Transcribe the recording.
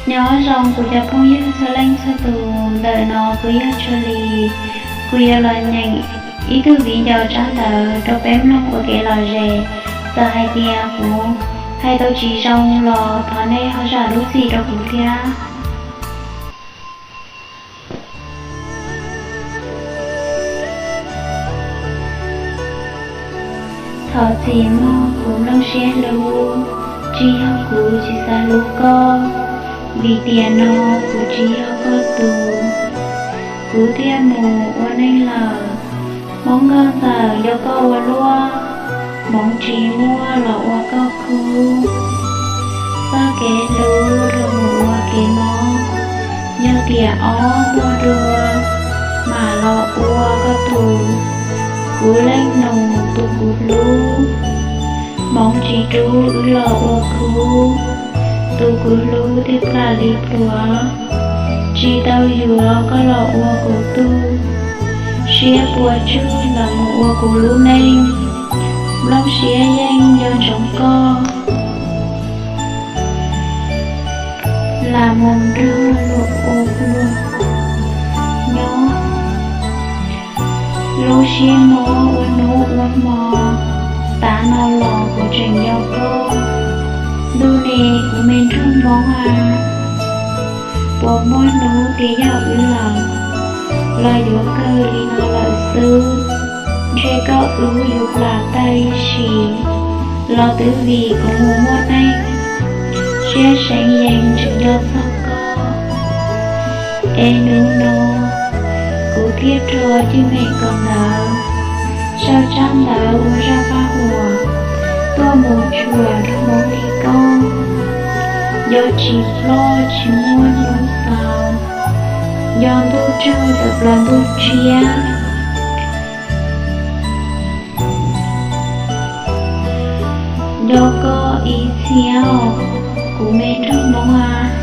Nyob zoo kuv cov phooj ywg txhua leej txhua tus, ntawm no kuv yog Tshua Lis. Kuv yuav los nyeem ib tug viv ncaus tsab ntawv rau peb mloog ua kev lom zem. Txawm hais tias kuv hais tau tsis zoo los thov nej ho zam lub txim rau kuv thiab. Thov txim mog kuv nplooj siab hlub, tsis yog kuv tsis xav hlub koj, vim tiam no kuv tsis yog koj tus, kuv thiaj mus ua neej lawm. Hmoob nkauj ntxawm nco koj ua luaj, hmoov tsis muaj los ua koj khub. Txoj kev hlub rau mus ua kev mob, yog tiam ob muaj dua, mam los ua koj tus, kuv leej nus tus kuv hlub. Hmoov tsis rub wb los ua khub, tus kuv hlub twb plam li pluav, tsis tau yuav koj los ua kuv tug. Siab puas tsuaj los mus ua kuv lub neej, nplooj siab yeej nco ntsoov koj, lam mus nrog luag ua luag nyob. Lub siab mob ua hnub ua hmo, tav no los kuv tseem nco koj. Ntuj ne kuv me nraug Hmoob a, puas muaj hnub tias yog wb lawm, los yuav kawg li no lawm xwb. Ntshe koj wb yuav plam tag ib sim, los twb vim kuv mus muaj neej, siab seev yees tseem nco txog koj. Es hnub no kuv thiaj rho cwj mem kaum ntawv, sau tsab ntawv ua zaj paj huam, tuaj mus tshuam nraug Hmoob li koj. Nco tsis ploj tsis muaj hnub xaus, nco ntuj tsaug tawm plaws ntuj tshiab. Nco koj ib txhia os, kuv me nraug Hmoob a.